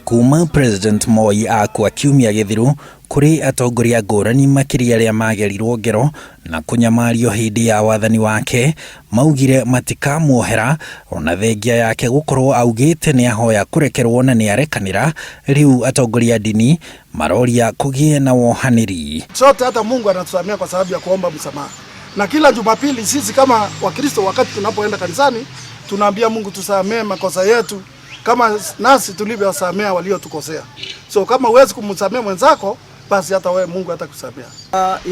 Kuma President Moi akua kiumia gĩthiru, kũrĩ atongoria ngũrani makĩria arĩa magerirwo ngero na kũnyamario hĩndĩ ya wathani wake maugire matikamuohera ona thengia yake gũkorwo augĩte nĩahoya kũrekerwo na nĩarekanĩra. Rĩu atongoria a ndini maroria kũgĩe na wohanĩri. Sote hata Mungu anatusamea kwa sababu ya kuomba msamaha. Na kila Jumapili sisi kama Wakristo, wakati tunapoenda kanisani, tunaambia Mungu tusamee makosa yetu kama nasi tulivyowasamea waliotukosea. So kama huwezi kumsamea mwenzako, basi hata wewe Mungu hatakusamea.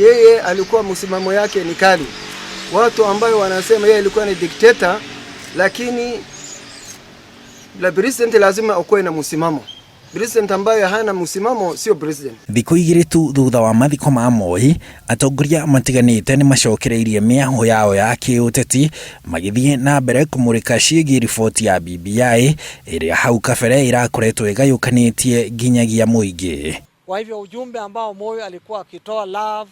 Yeye alikuwa msimamo yake ni kali. Watu ambayo wanasema yeye alikuwa ni dikteta, lakini la president lazima ukuwe na msimamo. President ambaye hana msimamo sio president. Thikũ 2 tu thutha wa mathiko ma Moi, atongoria matiganĩte nĩ macokereirie mĩahũ yao ya kĩũteti magĩthiĩ na mbere kũmũrĩka ciĩgiĩ riboti ya BBI ĩrĩa hau kabere ĩrakoretwo ĩgayũkanĩtie nginyagia mũingĩ. Kwa hivyo ujumbe ambao Moi alikuwa akitoa, love,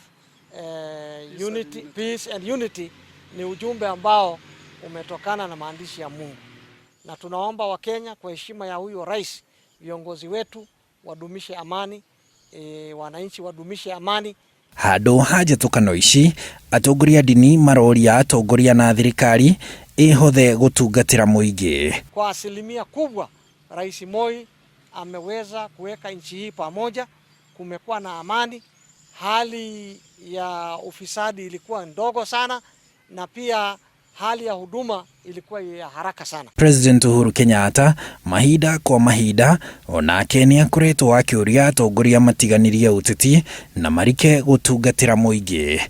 unity, peace and unity, ni ujumbe ambao umetokana na maandishi ya Mungu, na tunaomba Wakenya kwa heshima ya huyo rais, viongozi wetu wadumishe amani, wananchi wadumishe amani. Handũ ha njatũkano ici, atongoria a ndini maroria atongoria na thirikari ĩhothe gũtungatĩra mũingĩ. Kwa asilimia kubwa Rais Moi ameweza kuweka nchi hii pamoja, kumekuwa na amani, hali ya ufisadi ilikuwa ndogo sana, na pia hali ya huduma ilikuwa ya haraka sana. President Uhuru Kenyatta mahinda kwa mahinda onake nĩ akoretwo akĩũria atongoria matiganĩrie ũteti na marike gũtungatĩra mũingĩ.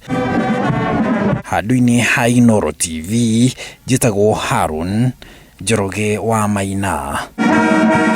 Handũ-inĩ ha Inooro TV, njĩtagwo Harun Njoroge wa Maina.